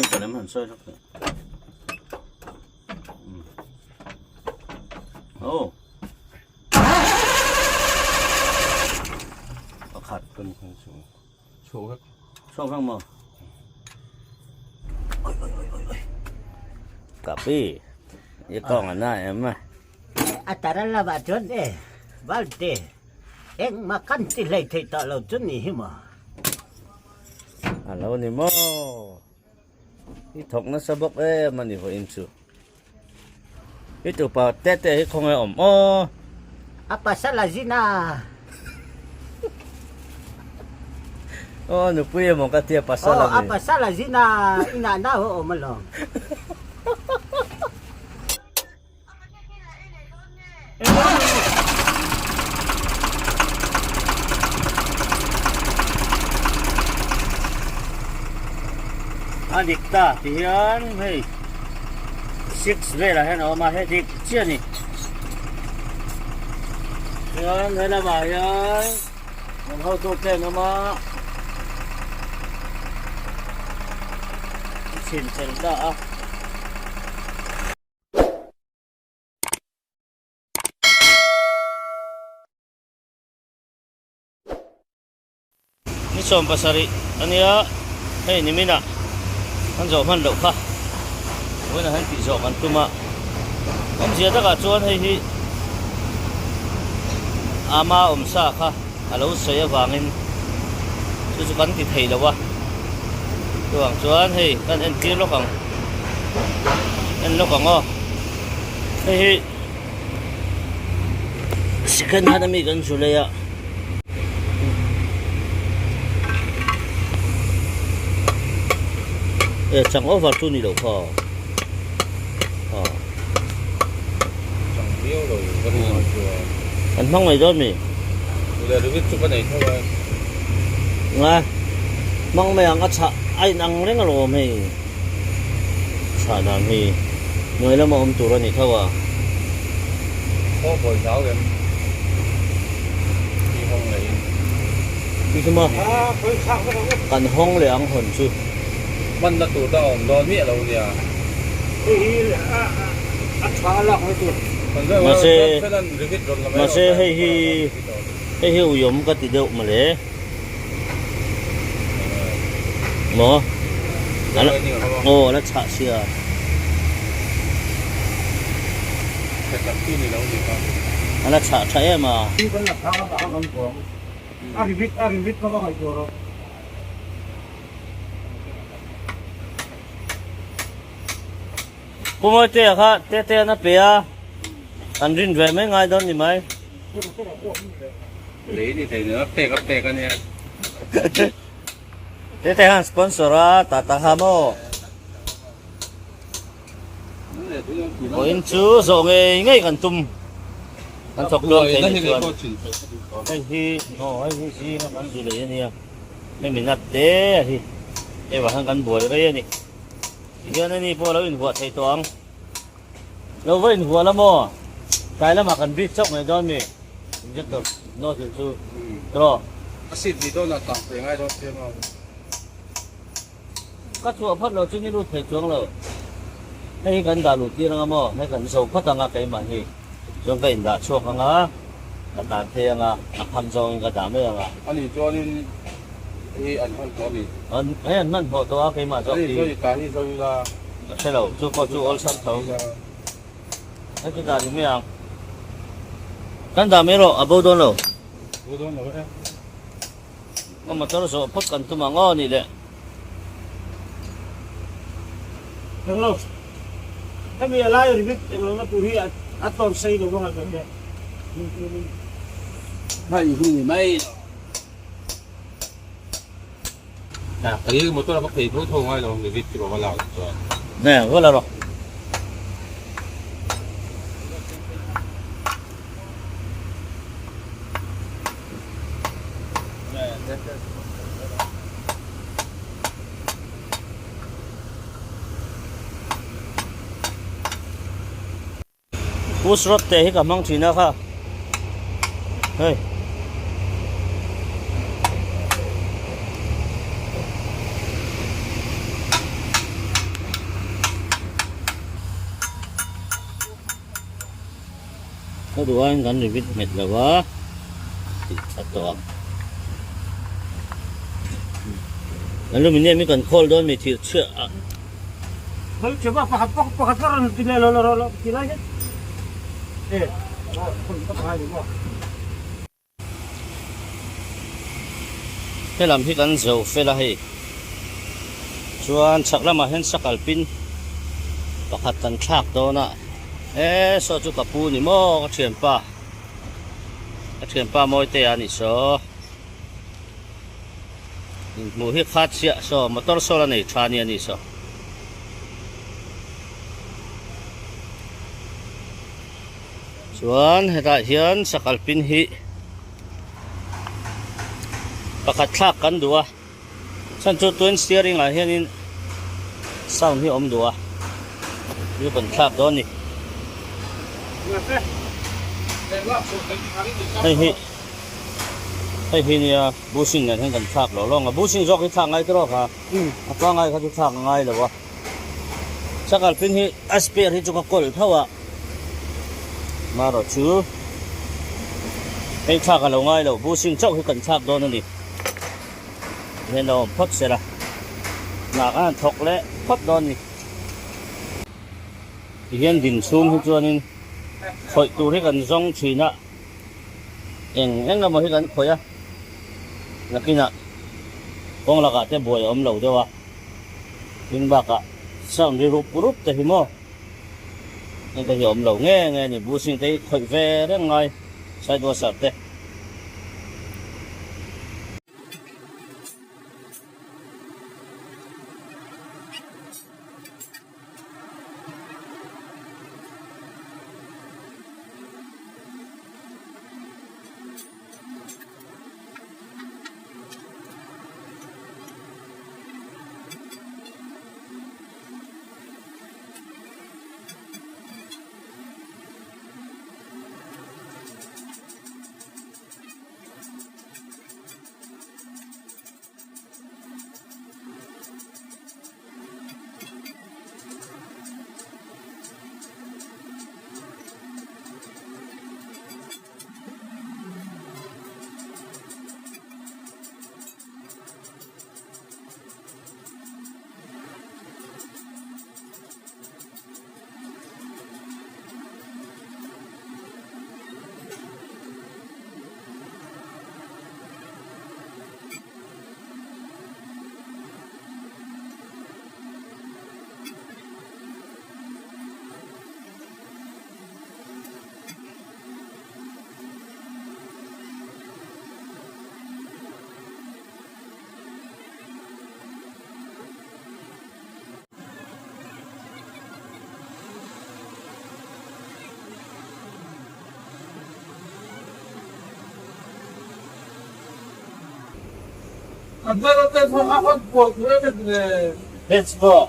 Chhin lem han sawi hlawk teh. Oh. Pakhat. Kan kan chu. Chhuak vek. Chhuak vek maw? Oi oi oi oi oi. Kapi. I kawng a na em a. A tara lamah chuan e Valte engmah kan ti hlei thei tawh lo chu ni hi maw? A lo ni maw? I thawk nasa bawk em a ni vawiin chu. I tupa te te hi khawnge awm aw? A pasal a zin a. Aw nupui emaw ka tia pasal a ni. Aw a pasal a zin a inah nau a awm alawm. A dik ta ti hian hei 6 velah hian a awm a hei dik chiah a ni chuan he lamah hian kan hotu te an awm a chhin fel ta a. Ni 70 a nia, hei niminah kan zawh hman loh kha vawiinah hian tih zawh kan tum a, awmzia takah chuan hei hi ama awmsa kha a lo sawi avangin chu chu kan ti thei lo a, chuvang chuan hei kan entir lawk ang en lawk ang aw hei hi second hand ami kan zu lei a. E chang over chu ni lo kha a chang viau lo ka ring ang chuan an hmang mai dawn mi le ringit chu ka nei tho a nga hmang mai ang a chhah a in ang reng alawm hei chhah dan hi hnuai lama awm tur a ni tho a khaw bawi hlau em i hawng leh in Chu chu maw kan hawng leh ang hawn chu. Hmanna tur te a awm dawn miah lo nia. Hei hi a tha a lak mai tur. Mahse mahse hei hi hei hi uiawm ka ti deuh mawle. Maw aw a la chhah sia. A la chhah tha em a. A rimit a rimit kha ka ngaihtuah rawh. Pu Mawitea kha tete an a pe a, kan rin ve mai ngai dawn ni mai. Lei ni thei nen a pek a pek a nia. Tete khan sponsor a tata kha maw. Vawiin chu zawh ngei ngei kan tum. Kan thawk tluang thei ni chuan. Hei hi aw hei hi zinga kan zu lei a nia. Hei minat te a hi. Hei vang hian kan buai rei a ni. Tihian ani pawh a lo invuah thei tawh ang. Lo va invuah la maw? Tlai lamah kan bik chauh ngei dawn mi? Injector nozzle chu draw. A seat ni dawnah tang pe ngai dawn sia maw? Ka chhuah phawt lo chu ni lut thei chuang lo. Hei hi kan dah luh tir anga maw? Hei kan zo phawt anga keimah hi chuan ka indah chhuak anga, ka tan thei anga, a kham zawngin ka dah mai anga. Ani chuanin hei an hman tawh a mi? An hei an hman hmawh tawh a keimah zawk hi. Ani chuan i tan hi zo ila. Ka hre lo, chu pawh chu awlsam tho. Hei chu dah ni mai ang. Kan dah mai rawh, a bo dawn lo. Bo dawn lo e. Ka motor zawh phawt kan tum ang aw nih le. Hello. Hemi a lai ringawt englo na tur hi a tawn sei lo vang a kan le. Hei hi ni mai. Ka motor a ka phei tho tho ngai lo ang ringawt chu ka va lak chuan. Nè, va la rawh. Push rod te hi ka hmang thin a kha hei Ka duh aiin kan rivet nghet lo a tih that tawh ang. Aluminium hi kan khawl dawn mi thir chhiah a. Khawi che ba pakhat pakhat ka rawn ti leh lo lo lo ti lai hian e ka pangai ni maw. Helam hi kan zo fel a hei chuan chhak lamah hian sakal pin pakhat kan thlak dawn a e saw chu ka pu ni maw ka thianpa ka thianpa Mawitea a nih saw inhmuh hi khat chiah saw motor sawl a nei tha a nia nih saw. Chuan hetah hian sakal pin hi pakhat thlak kan duh a chhan chu twin steering ah hianin sound hi a awm duh a chu kan thlak dawn a ni hei hi hei hi nia bushing nen hian kan thlak lo lawng a bushing zawk hi thlak ngai tawk a a pangai kha chu thlak a ngai lo a. Sakal pin hi a spare hi chu ka kawl tho a, marawh chu hei thlak a lo ngai lo, bushing chauh hi kan thlak dawn a ni. Tihian lo awm phawt sela, hna kan han thawk leh phawt dawn a ni. Tihian din chhung hi chuanin khawih tur hi kan zawng thin a, eng eng emaw hi kan khawih a, nakinah kawng lakah te buai a awm lo deuh a. Tin bakah sound ri rup rup te hi maw heng te hi awm lo nge nge ni bushing te hi khawih ve reng ngai side washer te. Let's go.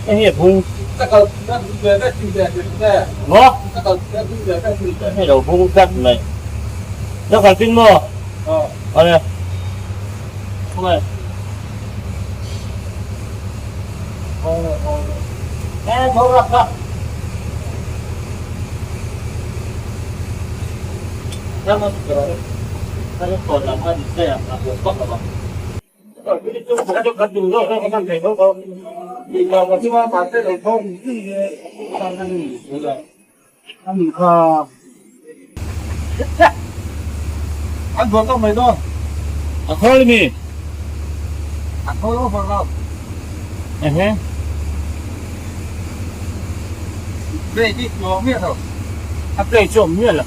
Hei hi a bung maw hei lo bung tlat mai lo kal pin maw. Awle. Khawnge. E tho rak kha. A khawl mi? A khawl over lo. Ehe. Play hi chu awm miah lo. A play chu awm miah lo.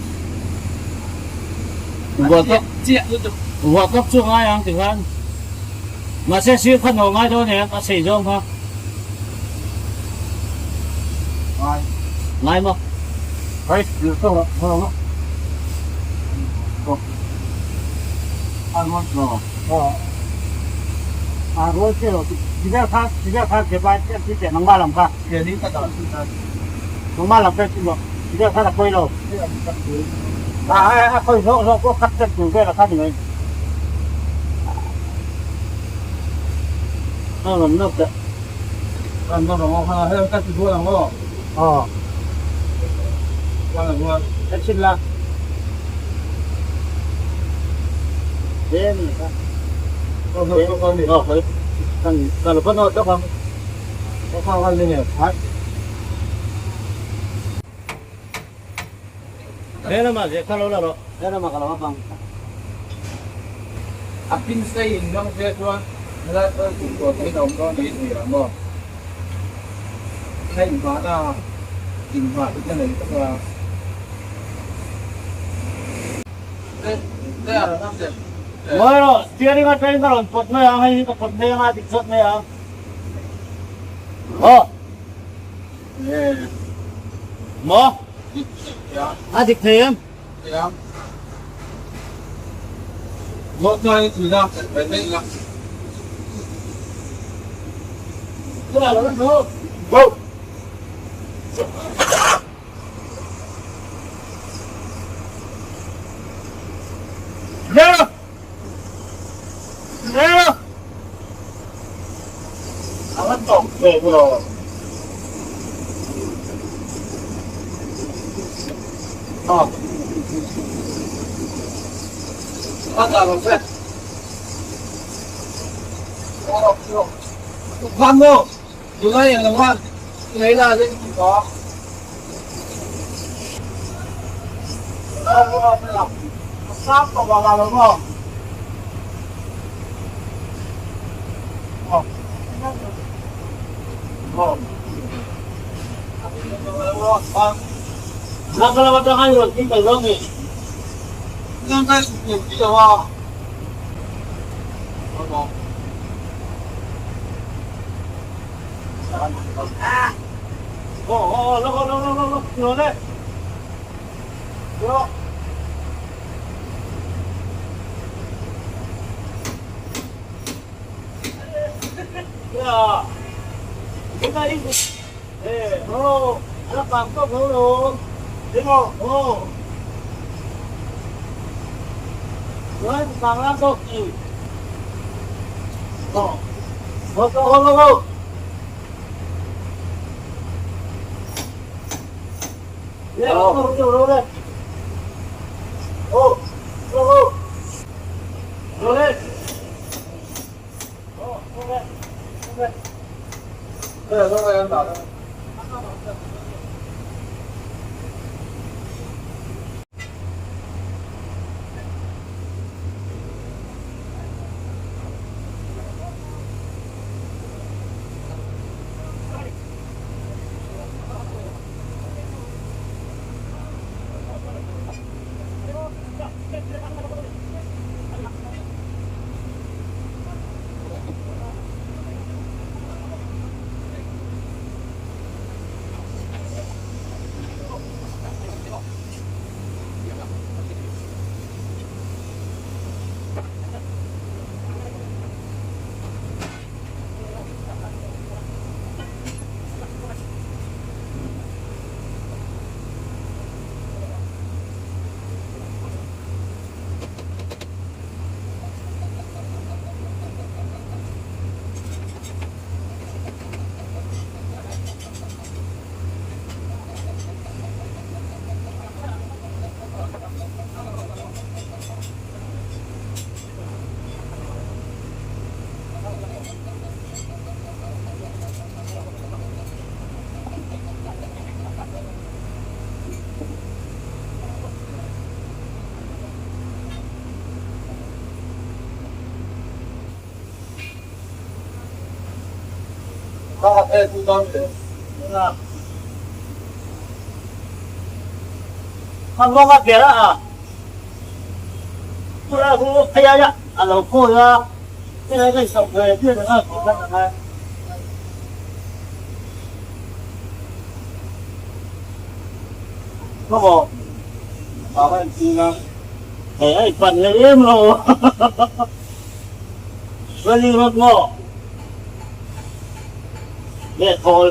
Chiah lutuk. World Cup chu ngai ang ti khan. Mahse sir kha no ngai dawn em a sei zawng kha. Ngai. Ngai maw? Hai, to to. À, rồi chứ, chỉ biết khác, chỉ biết khác cái bài cái cái nông ba làm kha. Nông ba làm cái gì mà, chỉ biết khác là quay rồi. À, à, quay rồi, rồi có cắt chân từ cái là khác rồi. Nó làm nước đấy. Ờ. Cái xin là. Thế này sao? Ờ, phải. Thằng thằng là phân nội đó không? Thế là mà dễ khá lâu là rồi. Thế là mà cả nó bằng. A pin sei in dang te chuan helai pawh kum tur te hi a awm dawn niin a hria maw? Hei inbahna inbah te te nei tak a. Ngawi rawh, steering atangin ka rawn pawt mai ang, hei hi ka pawt mai anga dik zawt mai ang. Aw. Maw? A dik thei em? Hmangawnga ber a Pura chu phei aia a lo kawi a, hei ka insak ve tir reng a tih khan a ngai. Khawmaw hei a inpan leh em lo Running road maw leh thawl.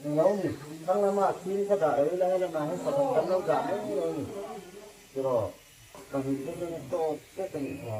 Lo ni, thlang lama thil ka dah lo ila helamah hian pakhat kan lo dah mai lo ni. Tiraw, pahnih te chuan a tawp vek a nih kha.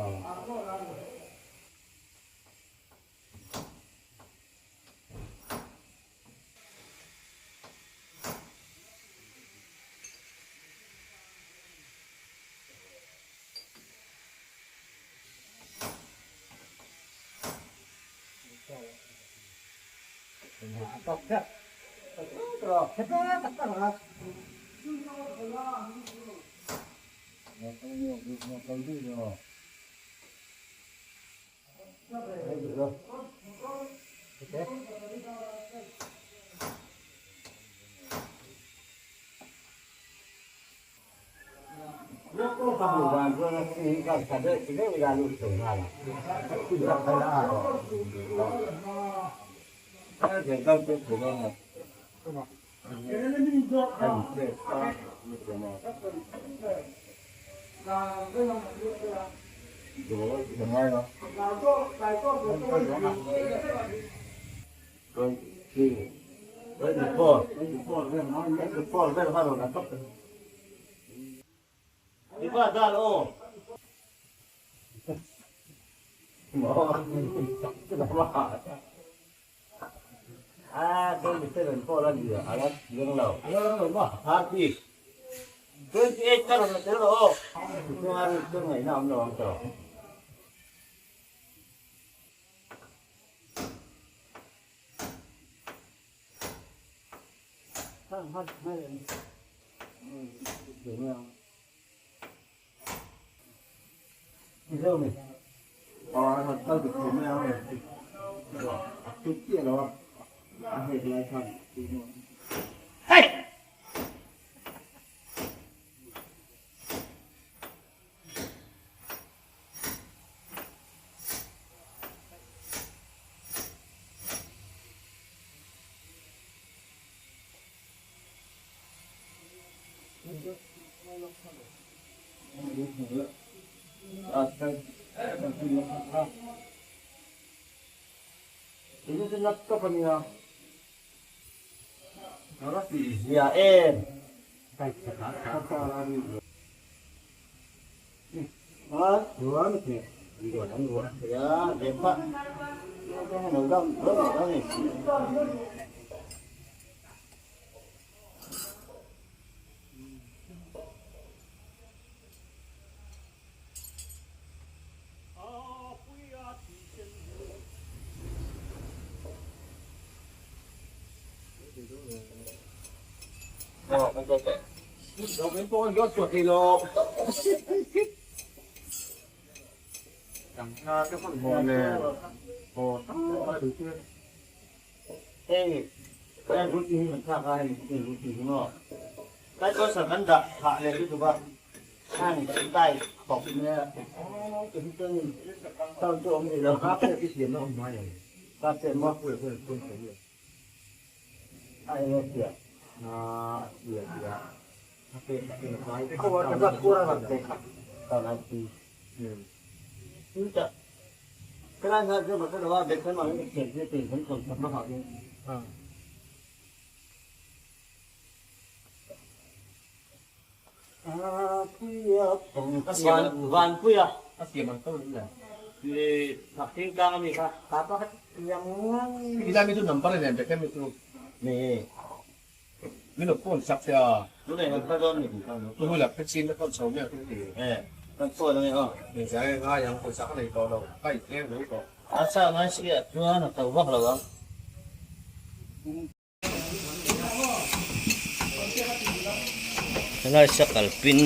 Helai sakal pin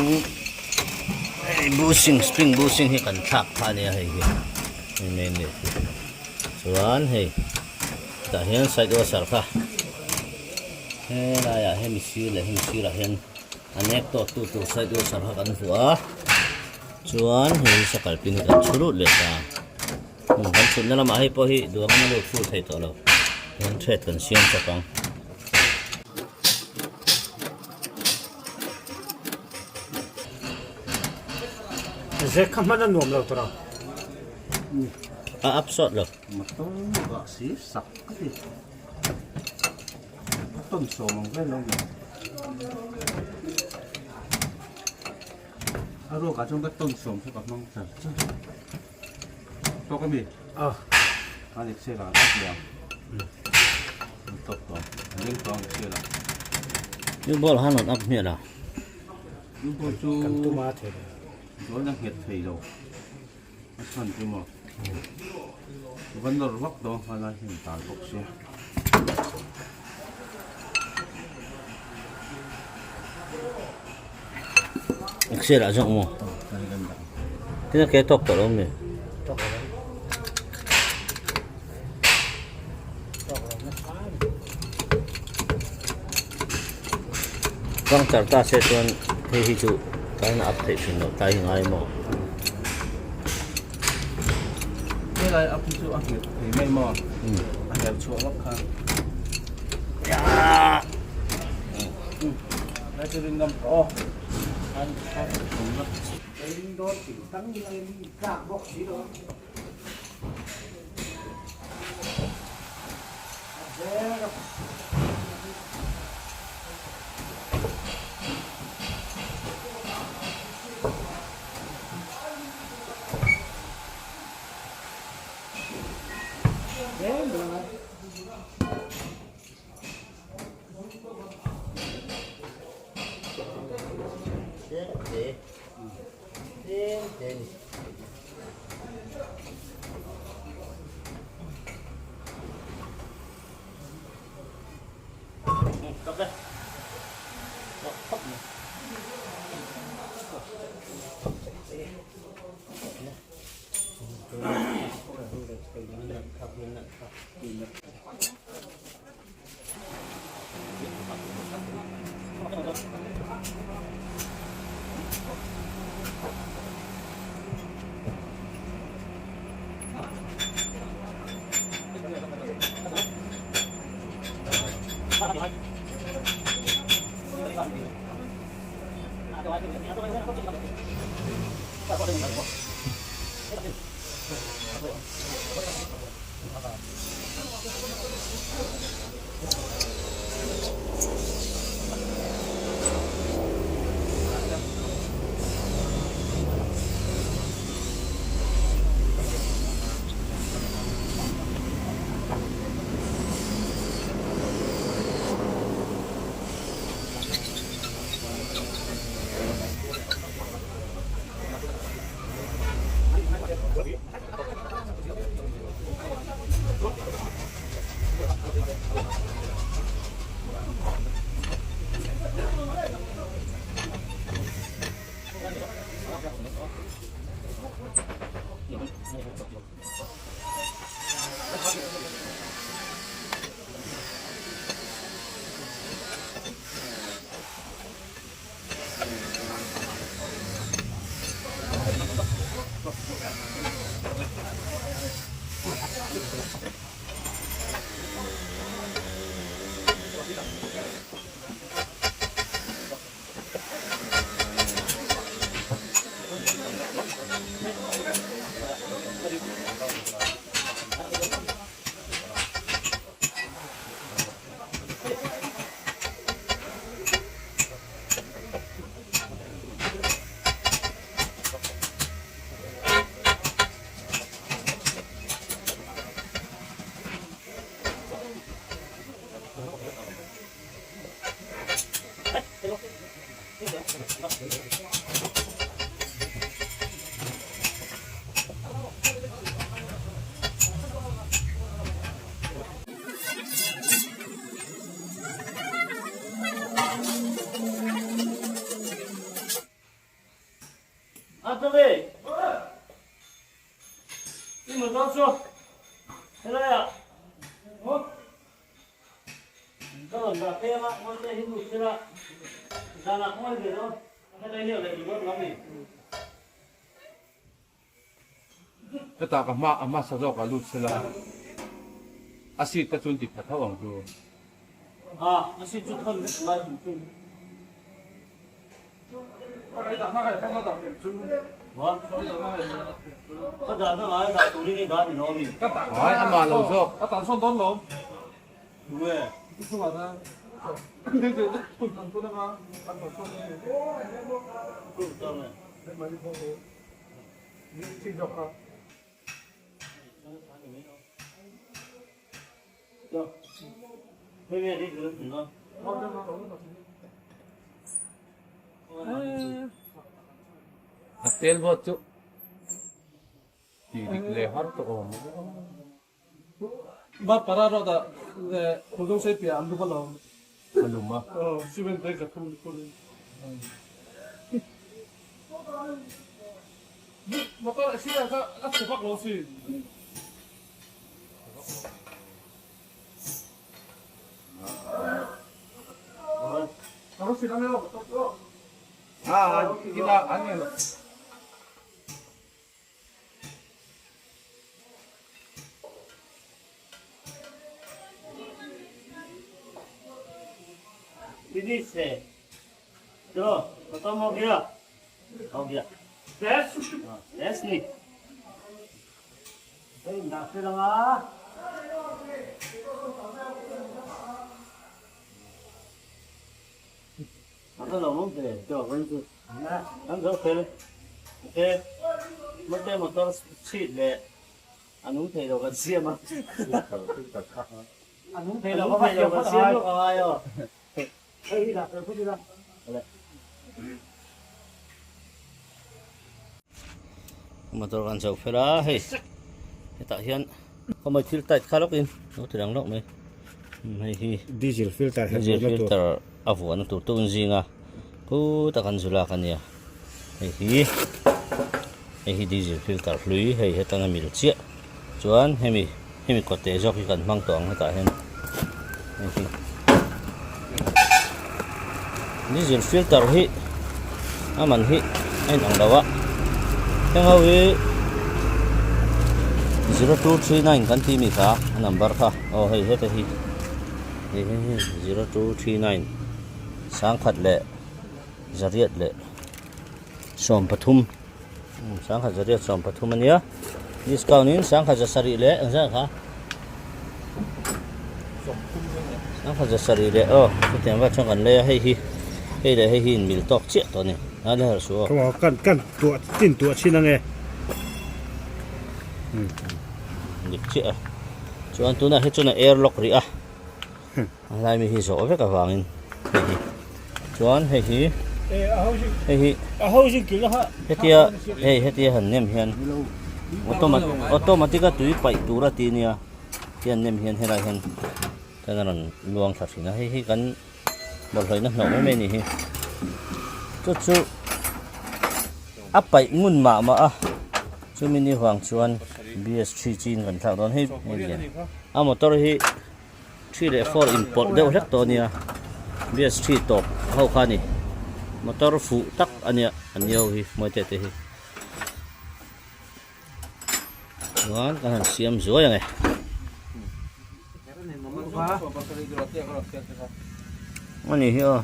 hei bushing spring bushing hi kan thlak kha ania hei hi hei main leh hi chuan hei tah hian side washer kha helaiah hemi sir leh hemi sirah hian a nek tawt tu tur side washer kha kan vuah a chuan hei hi sakal pin hi kan chhu lut leh ta. Kan chhutna lamah hei pawh hi duangin a lut fur thei tawh lo hian thread kan siam chawp ang. Zek kha hman a nuam lo tawh lo. A up sawt lo. Motor vah si sak ka ti. Tawn sawm ang vel lo ni. A ruakah chuan ka tawn sawm kha ka hmang char char. Tawk ami? Ah. Khan Excel ah tak leh ang. An tawk tawh ang. An leng tawh ang Excel ah. New ball han rawn up hmiah la. New ball chu Kan tum a thei lo. Dawn a nghet thei lo. A chhan chu maw? Va nawr vak dawn kha lai hian tal bawk sia. Excel ah zawk maw? Tina ke tawk tawh lo mi? Tawk lo. Tawk lo nasa. Puncture ta se chuan hei hi chu tlaiin a up theih thin loh tlai hi ngai maw? Helai up hi chu a nghet thei mai maw? A herh chhuah vak kha. Lai chu ring ngam tawh aw. Ring dawn tih tang ila in tlak bawk si lo. A ta ve! I motor chu helai ah ka rawn dah phei anga ngawi te hi lut sela zanah ka ngawi ve dawn helai hi a leh ringawt lo a ni. Hetah ka hma a hmasa zawk ah lut sela a seat te chuan ti pha tho ang chu. A, a seat chu thawn vek lai hmu chu. Ka dahna ngai dah turin i dah ni lo ami? Ngai amah lo zawk. Tunge? A tel bawt chu tih dik leh har tawh awm. Ba para road ah Khulzawng sei piah an lum alawm. A lum a. Aw cement te ka thum khur in. Motor accident kha a chhe vak lo si. Finish eh. Cho, motor ho gaya. Ho gaya. Yes. Yes ni. Hei dah fel anga. A lo mawm ve chu a vawi chu an zo fel te mate motor chhit leh a nung thei lo kan siam a a nung thei lo kan siam lawk a ngai aw hei hi dah fel phawt ila. Motor kan chho fel a hei hetah hian khawmai thil tight kha lawkin lo ti lang lawk mai hei hi diesel filter diesel filter a vuahna tur tun zinga khuta kan zu lak ania hei hi hei hi diesel filter hlui hei hetanga mil chiah chuan hemi hemi kawt teh zawk hi kan hmang tawh ang hetah hian hei hi diesel filter hi a man hi a inang lo a heng ho hi 0239 kan tih mi kha a number kha aw hei heta hi hei hei hei 0239 sangkhat leh zariat leh 13 Sangkhat zariat 13 a nia discount in sangkhat za sarih leh eng zat kha sangkhat za sarih leh aw chutiang vel chuan kan lei a hei hi hei leh hei hi in mil tawk chiah tawh a ni a la herh suh aw kan kan tuah tin tuah chin ange dik chiah a chuan tunah hi chuan a airlock rih a A hlai mi hi zawh vek avangin hei hi chuan hei hi hei hi hetia hei hetia han nem hian automatic a tui paih tur a ti nia ti an nem hian helai hian chuan a rawn luang thla thin a hei hi kan bawlhhlawihna hnawh mai mai a ni hi chu chu a paih ngun mah mah a chumi ni vang chuan BS3 chin kan thlak dawn hei a motor hi. Three leh four inpawlh deuh hlek tawh a nia bs three tawp ho kha a ni motor fuh tak a nia an ni ho hi hmuai teh te hi chuan kan han siam zuai ang e. A ni hi aw.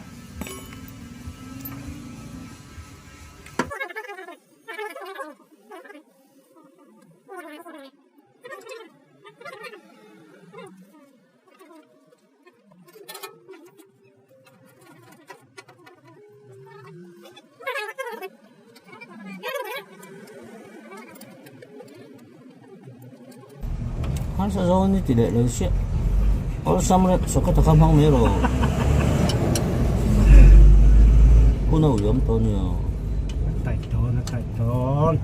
Harsa zo ni ti leh lo chiah awlsam rep sawka taka hmang mai rawh hun a ui awm tawh a nia. A taih dawn a taih dawn.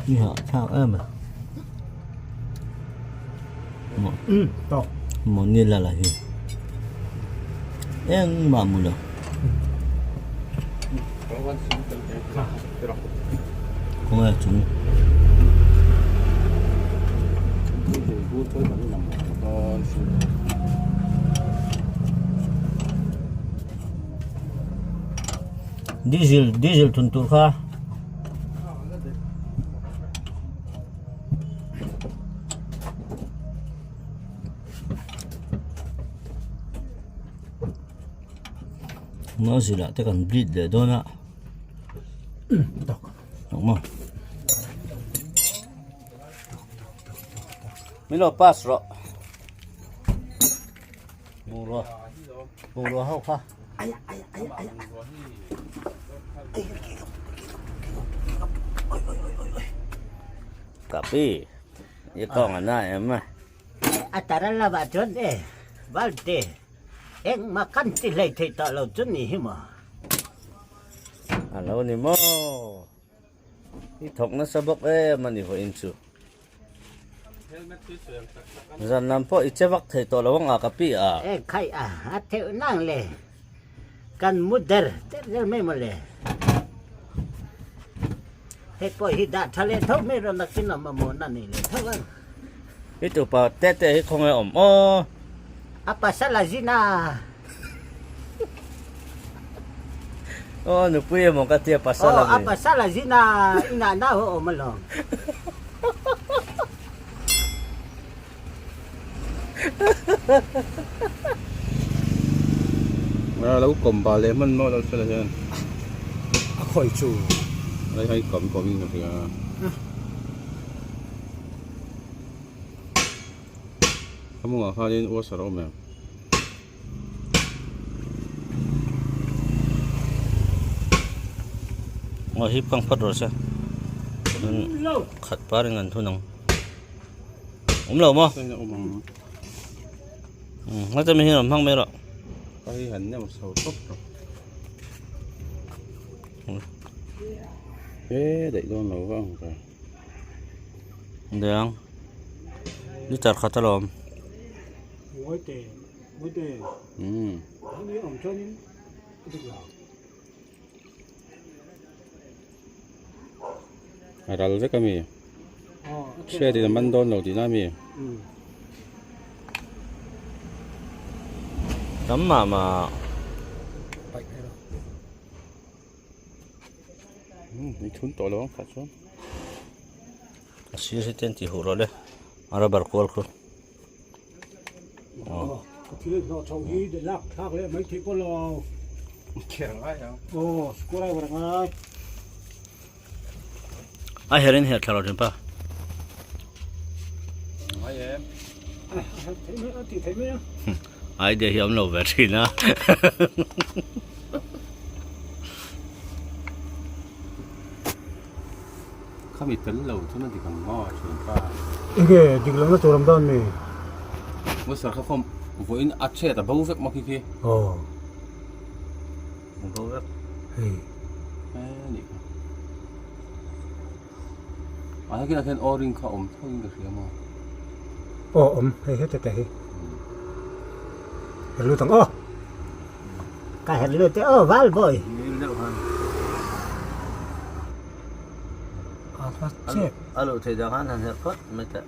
Ni hah thlak em a maw ni la la hi engmah mu lo khawnge chung. Diesel diesel thun tur kha nozzle ah te kan bleed leh dawn a. Min lo pass rawh. Bungrua. Bungrua ho kha. Aya aya aya aya. Kapi. I kawng a na em a. A tara lamah chuan e Valte engmah kan ti hlei thei tawh lo chu ni hi maw? A lo ni maw? I thawk nasa bawk em a ni vawiin chu. Zan lam pawh i che vak thei tawh lo ang a ka pi a. E khai a, a theuh nang le. Kan mu der der der mai maw le. Hei pawh hi dah tha leh tho mai rawn nakin a mamawh na nei leh tho ang. I tupa te te hi khawnge awm aw. A pasal a zin a. Aw nupui emaw ka tia pasal a mi. Aw a pasal a zin a inah nau a awm alawm. A lo kawm bal leh hman maw lo hre hian a khawi chu hei hei kawm kawm in ka hria a mawngah khanin washer a awm em. Aw hi pang phawt rawh se khat par in an thun ang awm lo maw heta mi hian hmang mai rawh hei han nem chho tawp rawh e daih dawn lo vang ka deng liter khat alawm A ral vek a mi hriat in a man dawn lo tihna a mi tam mah mah i thun tawh lo ang kha chuan a sir hi te an tih huh rawh le a rubber kual khu. Thil hlawh chho hi lak thlak leh mai theih pawh lo. Kher ngai ang. Aw, screwdriver a ngai. A her in her thla lo thin pa. Ngai em. A ti thei mai a. Idea hi awm lo ve thin a. Khami tel lo chuan a dik ang maw thian pa. Enge dik lohna tur awm dawn mi? Moisture kha khawm vawiin a chhet a bo vek maw khi khi. Aw. A bo vek. Hei. E nih kha. A hekinah khian o-ring kha awm tho in ka hria maw. Aw awm hei heta te hi. Her lut ang aw. Ka her lut e aw val boy. A luh theih dan khan han herh phawt mai teh.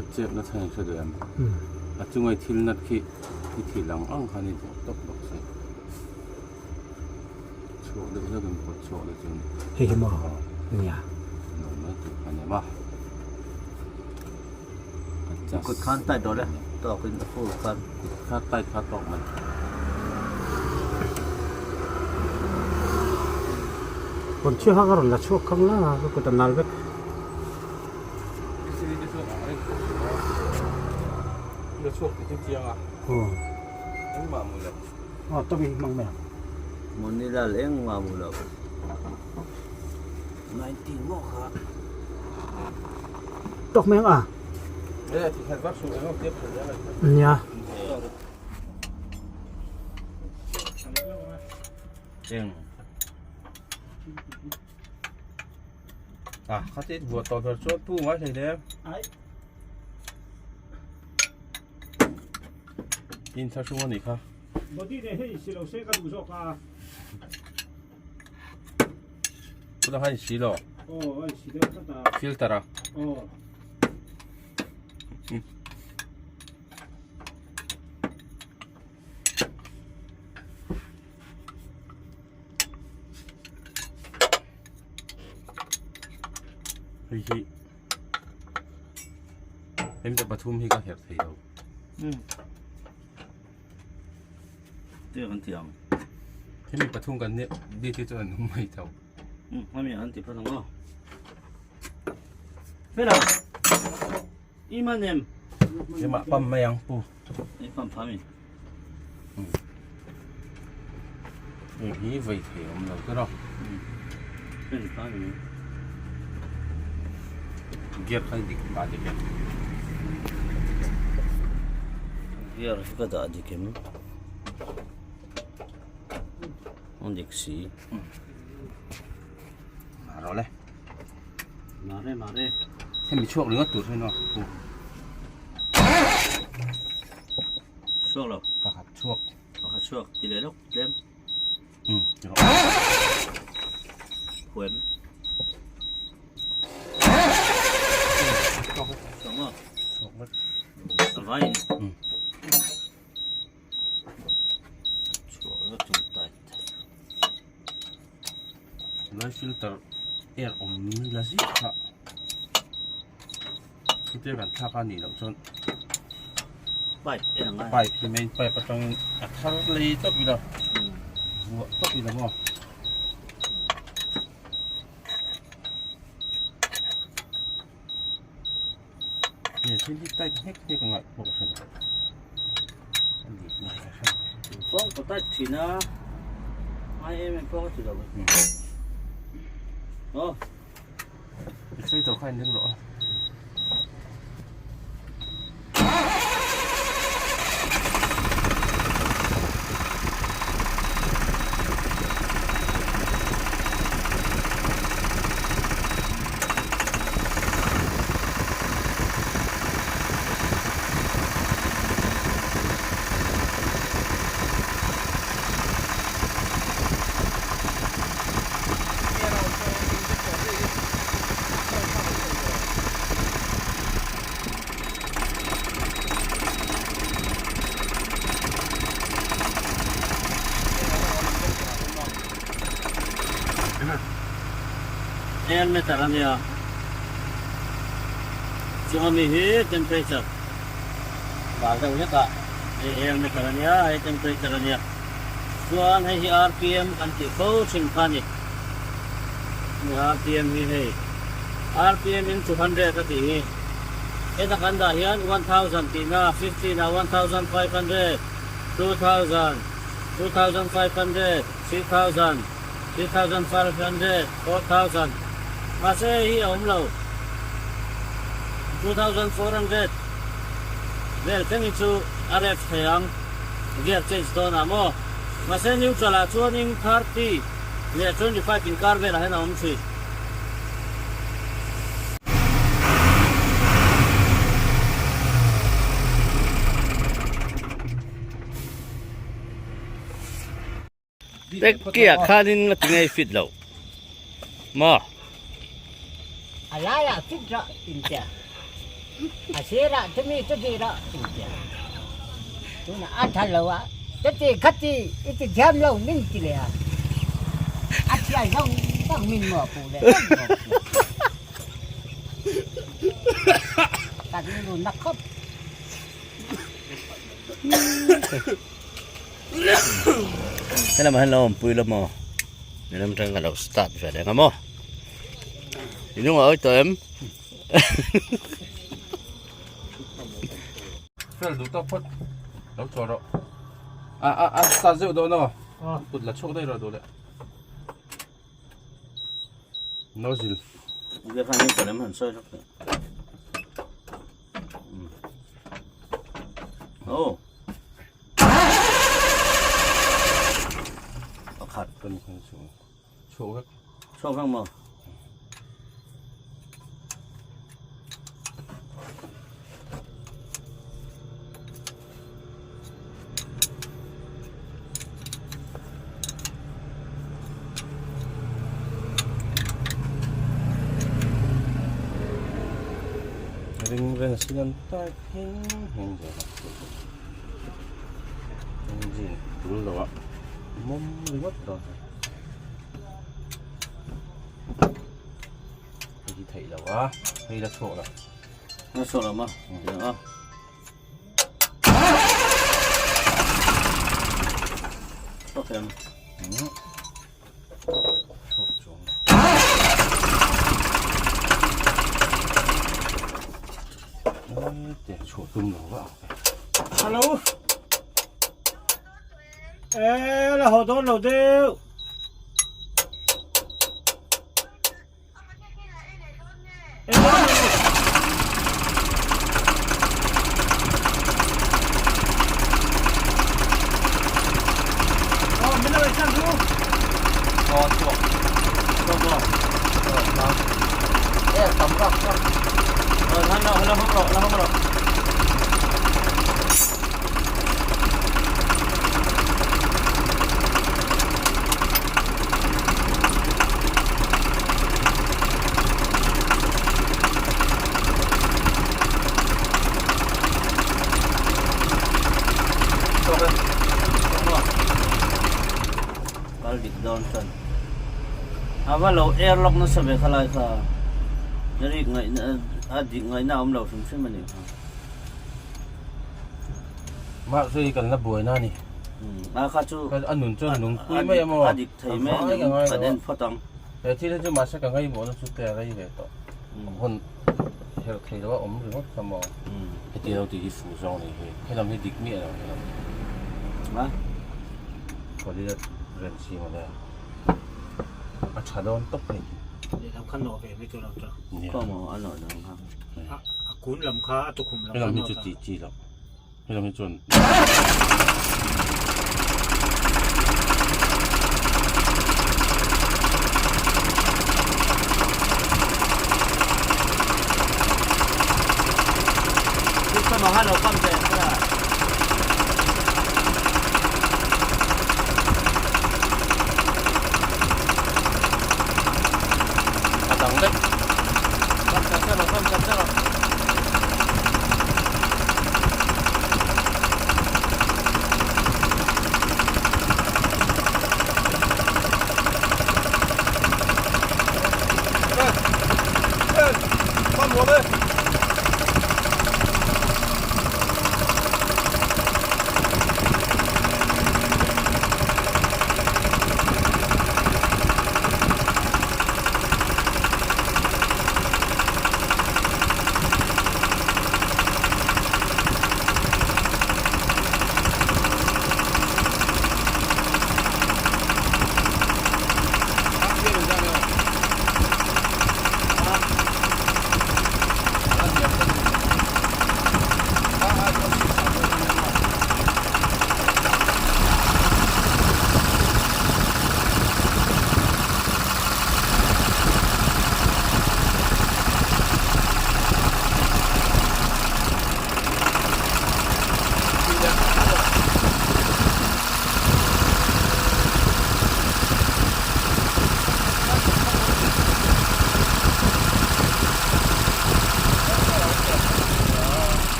A chep na chhan hre duh em? A chunga i thil nat khi i thil ang ang khan i zawh tawp bawk si. Chhuak deuh hlek in pawt chhuak leh chuan. Hei hi maw? Nia. Nuam mai tur kha nia ma. Kut khan tight rawh le tawk in a full khan. Kut kha tight kha tawk mai. Rawn chhiah kha ka rawn la chhuak khang la ka kut a nal vek. La chhuak ti chu chiang a. Aw. Engmah mu lo. Aw tawng in hmang mai ang. Munilal engmah mu lo. 19 maw kha. Tawk mai ang a. Nia. Eng. À, khát ít vừa tọt vào chỗ tu ngay thầy đấy. In thar chung ani kha. Body ne hei si lo se ka duh zawk a. Tuna khan si lo. Aw ai si deuh tlat a. Filter a. Aw. Hei hi em te pathum hi ka herh thei lo. Ti kan ti ang. Hemi pathum kan nih bik hi chuan an awm mai tho. Hemi an ti phawt ang aw. Fela. I man em? Keimah pam mai ang pu. I pam phah mi. Hei hi vei thei awm lo te rawh. Pen phah mi. Gear kha dik dah dik em? Gear hi ka dah dik em? An dik si. Mah rawh le. Mare mare. Hemi chhuak ringawt tur hian aw. Chhuak lo. Pakhat chhuak. Pakhat chhuak ti leh lawk tlem. Um. Huem. Chhuak maw? Chhuak vek. A vai. Um. Chhuak vek chung tai. Lai filter air awm la zia kha chutia kan thlak a nih loh chuan pipe en ang a pipe hi main pipe atangin a thar lei tawp ila vuah tawp ila maw. Nge thil hi tight hlek hlek a ngaih pawh ka hre lo a nih ngai ka hre lo. Pawng ka tight thin a ngai em em pawh ka ti lo. Aw. Exciter kha in ring rawh a. Air meter a nia chung ami hi temperature bar deuh hlek ah hei air meter a nia hei temperature a nia chuan hei hi rpm kan tih fo thin kha a ni rpm hi hei rpm in 200 a tih hi heta kan dah hian 1000 tihna 15 ah 1500 2000 2500 3000 3500 4000 mahse hei hi a awm lo 2400 vel thleng hi chu a ref thei ang gear change dawn ah maw mahse neutral ah chuanin 30 leh 25 inkar velah hian a awm thin. Tekkiah khanin a ti ngei fit lo maw? A laiah fit rawh intia, a sirah chumi chuti rawh intia. Tunah a tha lo a, chuti khati i ti thiam lo min ti leh a, a thian zawng zawng min maw pu leh vek bawk sia. Ka rilru na khawp. Helamah hian lo awmpui la maw nilam atang ka lo start ve reng a maw i hnungah awi tawh em Fel duh tawk phawt lo chaw rawh a a a start zeuh dawn aw kut la chhuak daih rawh duh leh nozzle Oh. Pakhat kan kan chu chhuak vek. Chhuak vek maw? Ring vel sin an type hing hing zel a engine tul lo ah mawm ringawt dawn hei hi theih lo a hei la chhuak lo la chhuak lo maw a Okay. Chhuak chuang. tum lo va ang. Hello. E la haw dawn lo deuh. Kal dik dawn chuan a va lo airlock nasa ve kha lai kha rik ngaihna a dik ngaihna a awm lo hrim hrim a nih kha. Mahse hi kan la buaina a ni. A kha chu a nun chuan a nung pui mai a maw? A dik thei mai a ni kan en phawt ang. He thil hi chu mahse ka ngaihmawhna chu te a rei ve tawh. Hun herh thei lo a awm ringawt kha maw? Heti lo tih hi fuh zawng ni hi. Helam hi dik miah lo helam. A? Kawlila ren si mawle. A tha dawn tawp hei. Lehlam kha nawh ve mai tur ang chu. Khaw maw a nawh dang kha. A kun lam kha a tukhum lam kha Helam hi chu tih chi loh. Helam hi chuan. A dang daih.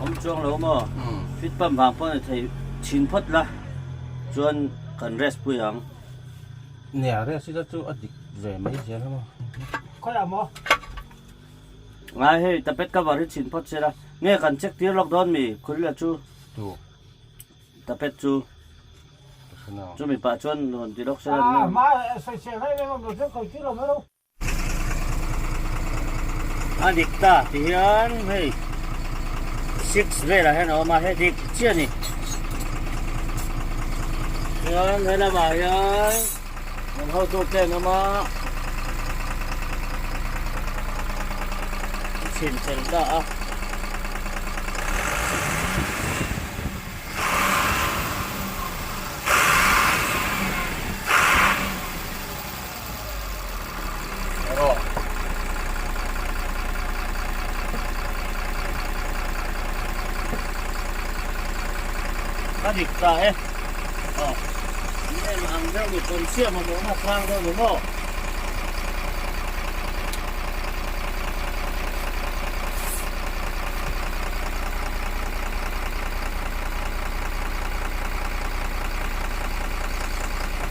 Awm chuang lo maw? Fit pump vang pawh ni thei chhin phawt la chuan kan rest pui ang. Nia rest ila chu a dik ve mai zel a maw? Khawiah maw? Ngai hei tapet cover hi chhin phawt sela nge kan check tir lawk dawn mi khawlila chu? Tu. Tapet chu. Chumi pah chuan rawn ti lawk sela ni mai. A hma sawisel reng reng awm lo chuan kawi tir lo mai ro. A dik ta ti hian hei 6 velah hian a awm a hei dik chiah a ni chuan he lamah hian an hotu te an awm a chhin fel ta a. A dik ta e. Aw. En ang deuh ni pawn chiah mamawhna sang deuh ni maw?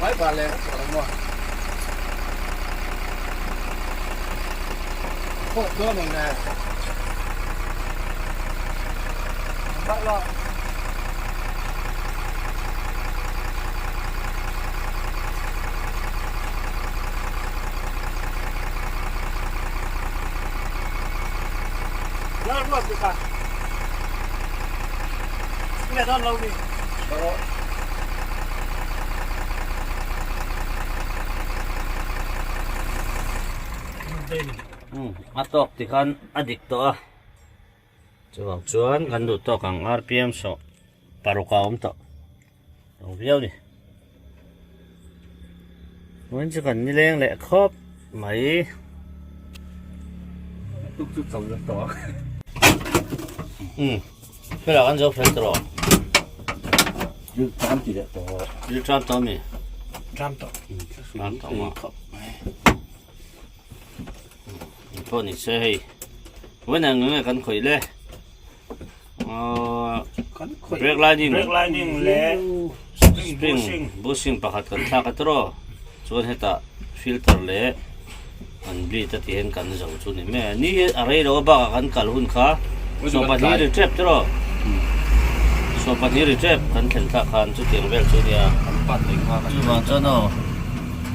Vai ba le tawh lo maw? Khawh dawn ang le. Bak lo. Lal ruat ti kha. Nge dawn lo mi. A tawk ti khan a dik tawh a chuvang chuan kan duh tawk ang rpm sawh paruk a awm tawh lo viau ni vawiin chu kan nileng leh khawp mai. Tuk chu chau la tawh a. Umm hela kan zo fel tawh. Dil tram ti leh tawh. Dil tram tawh ami? Tram tawh. Tram tawh maw? Pawh ni se hei. Vawiin ang nge kan khawih le. Kan khawih. Brake lining. Brake lining leh spring bushing pakhat kan thlak a tawh. Chuan hetah filter leh an bleed a tih hian kan zo chu ni mai a. Ni hi a rei lo a bakah kan kal hun kha 12 ri tep tawh. 12 ri tep kan thlen thlak khan chutiang vel chu nia. Chuvang chuan aw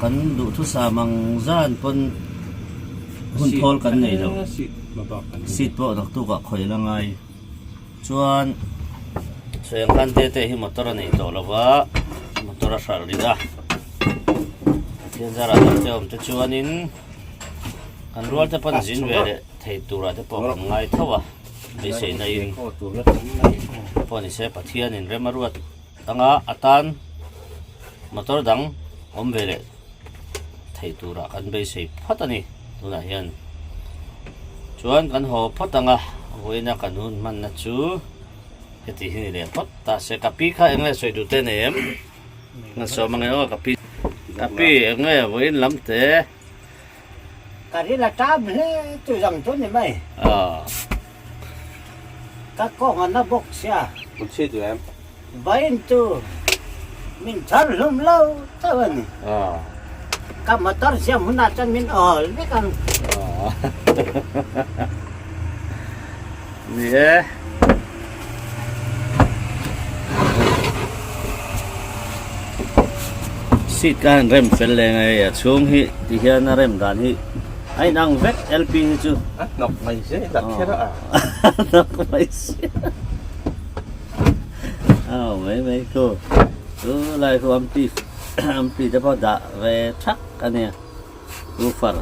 kan duhthusam ang zan pawn hun thawl kan nei lo. Seat pawh naktukah khawi la ngai. Chuan sawi ang khan tete hi motor a nei tawh lo va, motor a hralh rih a. Pathian zarah dang te awm te chuanin kan rual te pawn zin ve leh thei turah te pawh kan ngai tho a, beiseina in pawh ni se Pathianin rem a ruat anga atan motor dang awm ve leh thei turah kan beisei phawt a ni tunah hian chuan kan haw phawt ang a vawiina kan hun hmanna chu heti hi ni leh phawt ta se ka pi kha eng nge sawi duh te nei em na sawm ang e aw ka pi ka pi eng nge vawiin lam te Ka ril a tam hle chu zang chu ni mai. Ka kawng a na bawk sia. Mun chhe duh em? Vawiin chu min chhar hlum lo chauh a ni. Ka motor siam hunah chuan min awl vek ang. Ni e. Seat ka han rem fel leh ngai a chhung hi ti hian a rem dan hi a inang vek LP hi chu. A hnawk mai se la kher a. A hnawk mai se. Aw mai mai khu chu lai khu ampli ampli te pawh dah ve thak a nia woofer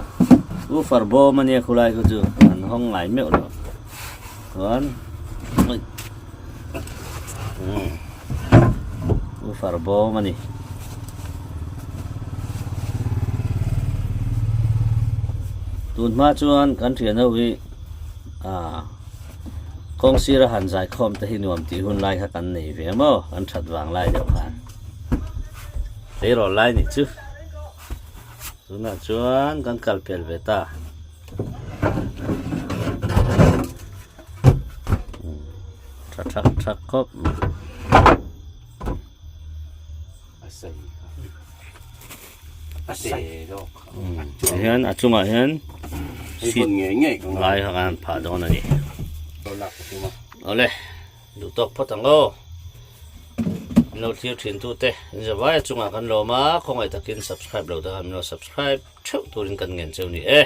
woofer bawm a nia khulai khu chu an hawng ngai meuh lo. Chuan woofer bawm a ni. Tun hma chuan kan thian ho hi ah kawng sira han zai khawm te hi nuam tih hun lai kha kan nei ve maw kan that vang lai deuh khan tleirawl lai nih chu tunah chuan kan kal pel ve ta. Tha thak thak khawp mai. A sei kha. A sei dawk. Tihian a chungah hian seat ngei ngei ka ngai kha kan phah dawn a ni. Awle duh tawk phawt ang aw. Min lo thlir thin tute in zavai a chungah kan lawm a khawngaih takin subscribe lo te khan min lo subscribe. Theuh turin kan ngen cheu ni e.